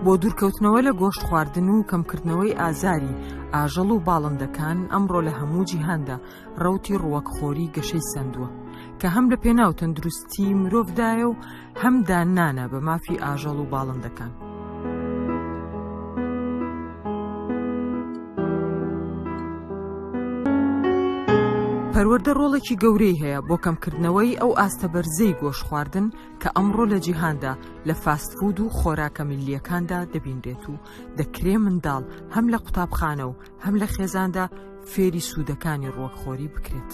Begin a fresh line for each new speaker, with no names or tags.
بۆ دوورکەوتنەوە لە گۆشت خواردن و کەمکردنەوەی ئازاری ئاژەڵ و باڵندەکان ئەمڕۆ لە هەموو جیهاندا ڕەوتی ڕووەکخۆری گەشەی سەندووە کە هەم لە پێناو تەندروستی مرۆڤدایە و هەم داننانە بە مافی ئاژەڵ و باڵندەکان. پەروەردە ڕۆڵێکی گەورەی هەیە بۆ کەمکردنەوەی ئەو ئاستە بەرزەی گۆشت خواردن کە ئەمڕۆ لە جیهاندا لە فاست فود و خۆراکە میللیەکاندا دەبینرێت و دەکرێ منداڵ هەم لە قوتابخانە و هەم لە خێزاندا فێری سوودەکانی ڕووەکخۆری بکرێت.